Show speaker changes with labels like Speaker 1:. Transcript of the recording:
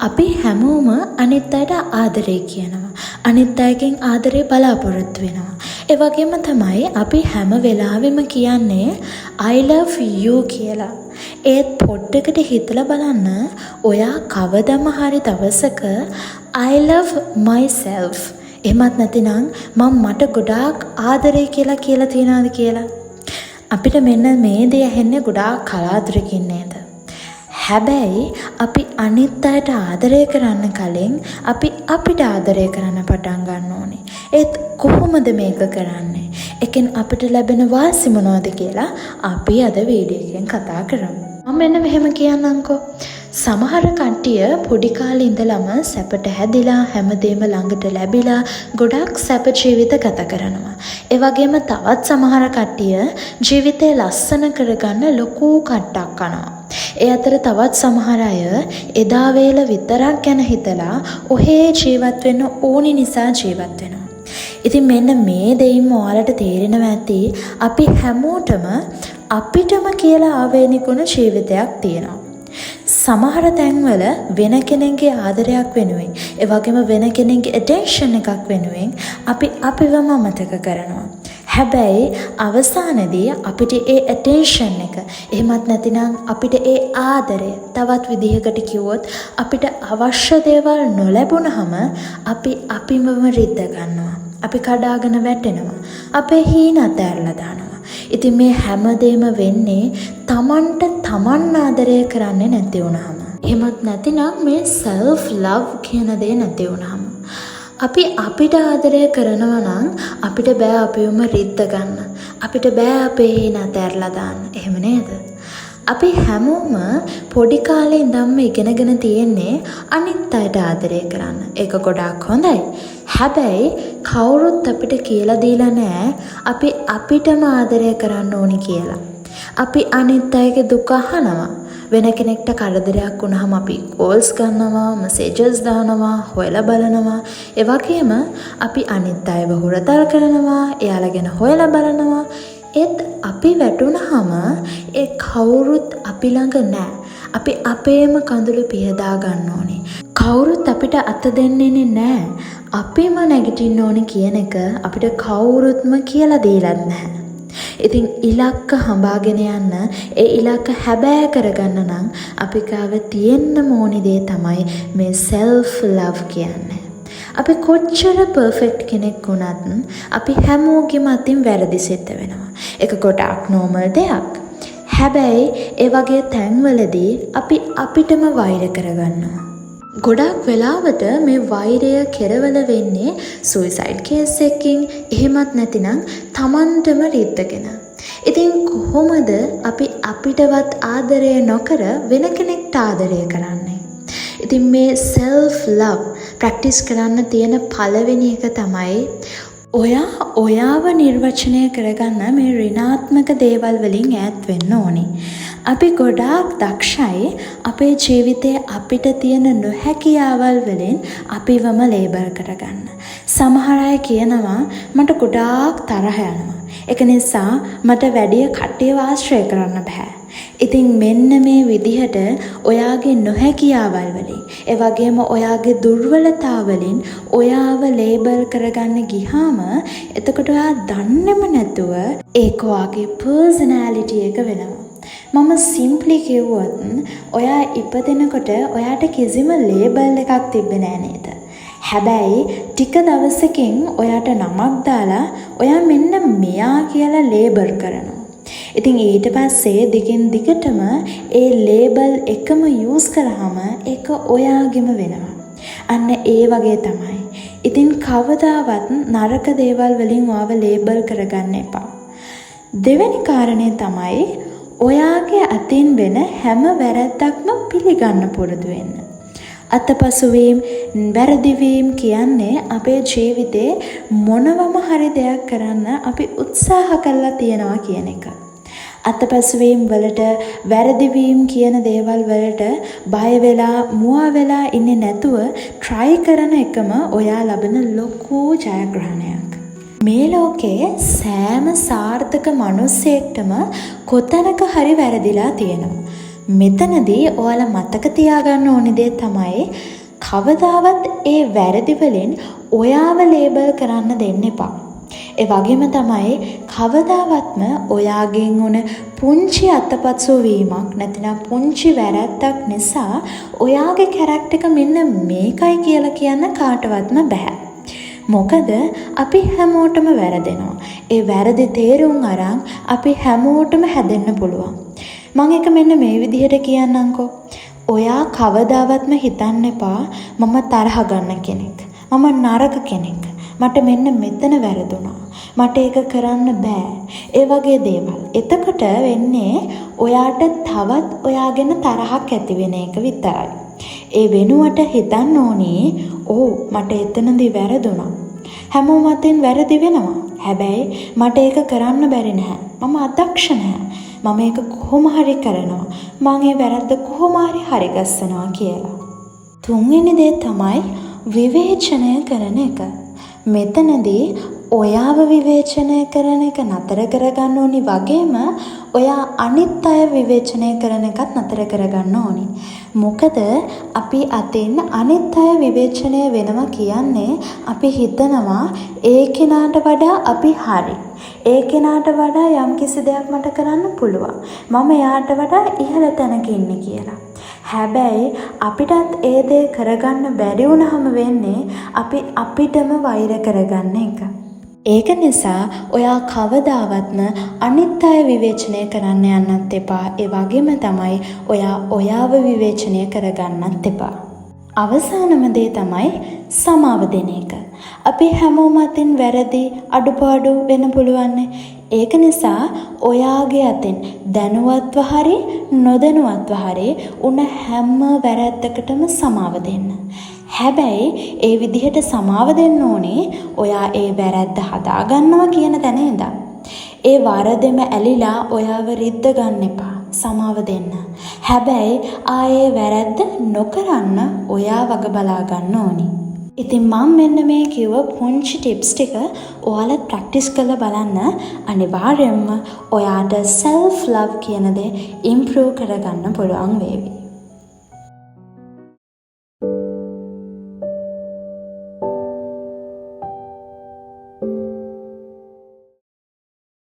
Speaker 1: අපි හැමෝම අනිත් අයට ආදරේ කියනවා. අනිත් අයගෙන් ආදරේ බලාපොරොත්තු වෙනවා. ඒ වගේම තමයි අපි හැම වෙලාවෙම කියන්නේ I love you කියලා. ඒත් පොඩ්ඩකට හිතලා බලන්න, ඔයා කවදම හරි දවසක I love myself, එහෙමත් නැතිනම් මං මට ගොඩාක් ආදරේ කියලා කියලා තියනවද කියලා. අපිට මෙන්න මේ දේ ඇහෙන්නේ ගොඩාක් කලාතුරකින් නේද? හැබැයි අපි අනිත් අයට ආදරය කරන්න කලින් අපි අපිට ආදරය කරන්න පටන් ගන්න ඕනේ. ඒත් කොහොමද මේක කරන්නේ? ඒකෙන් අපිට ලැබෙන වාසි මොනවද කියලා අපි අද වීඩියෝ එකෙන් කතා කරමු. මම මෙන්න මෙහෙම කියන්නම්කෝ. සමහර කට්ටිය පොඩි කාලේ ඉඳලම සැපට හැදිලා, හැමදේම ළඟට ලැබිලා, ගොඩක් සැප ජීවිත ගත කරනවා. ඒ වගේම තවත් සමහර කට්ටිය ජීවිතය ලස්සන කරගන්න ලොකු කට්ටක් කනවා. ඒ අතර තවත් සමහර අය එදා වේල විතරක් ගැන හිතලා ඔහේ ජීවත් වෙන්න ඕනි නිසා ජීවත් වෙනවා. ඉතින් මෙන්න මේ දෙයින්ම ඔයාලට තේරෙනවා ඇති, අපි හැමෝටම අපිටම කියලා ආවේනික වුණ ජීවිතයක් තියෙනවා. සමහර තැන්වල වෙන කෙනෙක්ගේ ආදරයක් වෙනුවෙන්, ඒ වගේම වෙන කෙනෙක්ගේ ඇටෙන්ෂන් එකක් වෙනුවෙන් අපි අපිවම අමතක කරනවා. හැබැයි අවසානයේදී අපිට ඒ ඇටෙන්ෂන් එක, එහෙමත් නැතිනම් අපිට ඒ ආදරය, තවත් විදිහකට කිව්වොත් අපිට අවශ්‍ය දේවල් නොලැබුණහම අපි අපිවම රිද්ද ගන්නවා. අපි කඩාගෙන වැටෙනවා. අපේ හීන අතෑරලා දානවා. ඉතින් මේ හැමදේම වෙන්නේ තමන්ට තමන් ආදරය කරන්නේ නැති වුණාම. එහෙමත් නැතිනම් මේ සෙල්ෆ් ලව් කියන දේ නැති වුණාම. අපි අපිට ආදරය කරනවා නම් අපිට බෑ අපිවම රිද්ද ගන්න. අපිට බෑ අපේ හීන අතෑරලා දාන්න. එහෙම නේද? අපි හැමෝම පොඩි කාලේ ඉඳන්ම ඉගෙනගෙන තියෙන්නේ අනිත් අයට ආදරය කරන්න. ඒක ගොඩාක් හොඳයි. හැබැයි කවුරුත් අපිට කියලා දීලා නෑ අපි අපිටම ආදරය කරන්න ඕනි කියලා. අපි අනිත් අයගේ දුක අහනවා. වෙන කෙනෙක්ට කරදරයක් වුණාම අපි කෝල්ස් ගන්නවා, මැසේජස් දානවා, හොයලා බලනවා. ඒ වගේම අපි අනිත් අයව හුරතල් කරනවා, එයාලා ගැන හොයලා බලනවා. ඒත් අපි වැටුනහම ඒ කවුරුත් අපි ළඟ නෑ. අපි අපේම කඳුළු පිහදා ගන්න ඕනේ. කවුරුත් අපිට අත දෙන්නේ නෑ. අපිම නැගිටින්න ඕනේ කියන එක අපිට කවුරුත්ම කියලා දීලත් නැහැ. ඉතින් ඉලක්ක හඹාගෙන යන්න, ඒ ඉලක්ක හැබෑ කරගන්න නම් අපි ගාව තියෙන්නම ඕනි දේ තමයි මේ සෙල්ෆ් ලව් කියන්නේ. අපි කොච්චර පර්ෆෙක්ට් කෙනෙක් වුණත් අපි හැමෝගෙම අතින් වැරදි සිද්ධ වෙනවා. ඒක ගොඩාක් නෝමල් දෙයක්. හැබැයි ඒ වගේ තැන්වලදී අපි අපිටම වෛර කරගන්නවා. ගොඩක් වෙලාවට මේ වෛරය කෙරවල වෙන්නේ සුයිසයිඩ් කේස් එකකින්, එහෙමත් නැතිනම් තමන්ටම රිද්දගෙන. ඉතින් කොහොමද අපි අපිටවත් ආදරය නොකර වෙන කෙනෙක්ට ආදරය කරන්නේ? ඉතින් මේ සෙල්ෆ් ලව් ප්‍රැක්ටිස් කරන්න තියෙන පළවෙනි එක තමයි ඔයා ඔයාව නිර්වචනය කරගන්න මේ ඍණාත්මක දේවල් වලින් ඈත් වෙන්න ඕනේ. අපි ගොඩාක් දක්ෂයි අපේ ජීවිතේ අපිට තියෙන නොහැකියාවල් වලින් අපිවම ලේබල් කරගන්න. සමහර අය කියනවා මට ගොඩාක් තරහ යනවා. ඒක නිසා මට වැඩිය කට්ටියව ආශ්‍රය කරන්න බැහැ. ඉතින් මෙන්න මේ විදිහට ඔයාගේ නොහැකියාවල් වලින්, ඒ වගේම ඔයාගේ දුර්වලතා වලින් ඔයාව ලේබල් කරගන්න ගිහාම, එතකොට ඔයා දන්නෙම නැතුව ඒක ඔයාගේ පර්සනැලිටි එක වෙනවා. මම සිම්ප්ලි කිව්වොත්, ඔයා ඉපදෙනකොට ඔයාට කිසිම ලේබල් එකක් තිබ්බේ නෑ නේද? හැබැයි ටික දවසකින් ඔයාට නමක් දාලා ඔයා මෙන්න මෙයා කියලා ලේබල් කරනවා. ඉතින් ඊට පස්සේ දිගින් දිගටම ඒ ලේබල් එකම යූස් කරාම ඒක ඔයාගෙම වෙනවා. අන්න ඒ වගේ තමයි. ඉතින් කවදාවත් නරක දේවල් වලින් ඔයාව ලේබල් කරගන්න එපා. දෙවෙනි කාරණය තමයි ඔයාගේ අතින් වෙන හැම වැරැද්දක්ම පිළිගන්න පුරුදු වෙන්න. අතපසුවීම්, වැරදිවීම් කියන්නේ අපේ ජීවිතේ මොනවම හරි දෙයක් කරන්න අපි උත්සාහ කරලා තියෙනවා කියන එක. අතපසුවීම් වලට, වැරදිවීම් කියන දේවල් වලට බය වෙලා, මුවා වෙලා ඉන්නේ නැතුව ට්‍රයි කරන එකම ඔයා ලබන ලොකු ජයග්‍රහණයක්. මේ ලෝකේ සෑම සාර්ථක මනුස්සයෙක්ටම කොතනක හරි වැරදිලා තියෙනවා. මෙතනදී ඔයාලා මතක තියාගන්න ඕනි දේ තමයි කවදාවත් ඒ වැරදි වලින් ඔයාව ලේබල් කරන්න දෙන්න එපා. ඒ වගේම තමයි කවදාවත්ම ඔයාගෙන් වුණ පුංචි අතපසු වීමක් නැතිනම් පුංචි වැරැද්දක් නිසා ඔයාගේ කැරක්ටර් එක මෙන්න මේකයි කියලා කියන්න කාටවත්ම බැහැ. මොකද අපි හැමෝටම වැරදෙනවා. ඒ වැරදි තේරුම් අරන් අපි හැමෝටම හැදෙන්න පුළුවන්. මං ඒක මෙන්න මේ විදිහට කියන්නම්කෝ. ඔයා කවදාවත්ම හිතන්න එපා මම තරහ ගන්න කෙනෙක්. මම නරක කෙනෙක්. මට මෙන්න මෙතන වැරදුනා. මට ඒක කරන්න බෑ. ඒ වගේ දේවල්. එතකොට වෙන්නේ ඔයාට තවත් ඔයා ගැන තරහක් ඇති වෙන එක විතරයි. ඒ වෙනුවට හිතන්න ඕනේ, ඔව්, මට එතනදී වැරදුනා. හැමෝම අතින් වැරදි වෙනවා. හැබැයි මට ඒක කරන්න බැරි නැහැ. මම අදක්ෂ නැහැ. මම ඒක කොහොම හරි කරනවා. මං ඒ වැරද්ද කොහොම හරි හරිගස්සනවා කියලා. තුන්වෙනි දේ තමයි විවේචනය කරන එක. මෙතනදී ඔයාව විවේචනය කරන එක නතර කරගන්න ඕනි වගේම ඔයා අනිත් අය විවේචනය කරන එකත් නතර කරගන්න ඕනි. මොකද අපි අතින් අනිත් අය විවේචනය වෙනවා කියන්නේ අපි හිතනවා ඒ කෙනාට වඩා අපි හරි. ඒ කෙනාට වඩා යම්කිසි දෙයක් මට කරන්න පුළුවන්. මම එයාට වඩා ඉහළ තැනක ඉන්නේ කියලා. හැබැයි අපිටත් ඒ දේ කරගන්න බැරි වුණාම වෙන්නේ අපි අපිටම වෛර කරගන්න එක. ඒක නිසා ඔයා කවදාවත්ම අනිත් අය විවේචනය කරන්න යන්නත් එපා. ඒ වගේම තමයි ඔයා ඔයාව විවේචනය කරගන්නත් එපා. අවසානම දේ තමයි සමාව දෙන එක. අපි හැමෝම අතින් වැරදි, අඩුපාඩු වෙන්න පුළුවන්නේ. ඒක නිසා ඔයාගේ අතින් දැනුවත්ව හරි නොදැනුවත්ව හරි උන හැම වැරැද්දකටම සමාව දෙන්න. හැබැයි ඒ විදිහට සමාව දෙන්න ඕනේ ඔයා ඒ වැරැද්ද හදාගන්නවා කියන තැන ඉඳන්. ඒ වරදෙම ඇලිලා ඔයාව රිද්ද ගන්න එපා. සමාව දෙන්න. හැබැයි ආයේ වැරැද්ද නොකරන්න ඔයා වග බලා ගන්න ඕනි. ඉතින් මං මෙන්න මේ කිව්ව පුංචි ටිප්ස් ටික ඔයාලත් ප්‍රැක්ටිස් කරලා බලන්න. අනිවාර්යයෙන්ම ඔයාට සෙල්ෆ් ලව් කියන දේ ඉම්ප්‍රූව් කරගන්න පුළුවන් වේවි.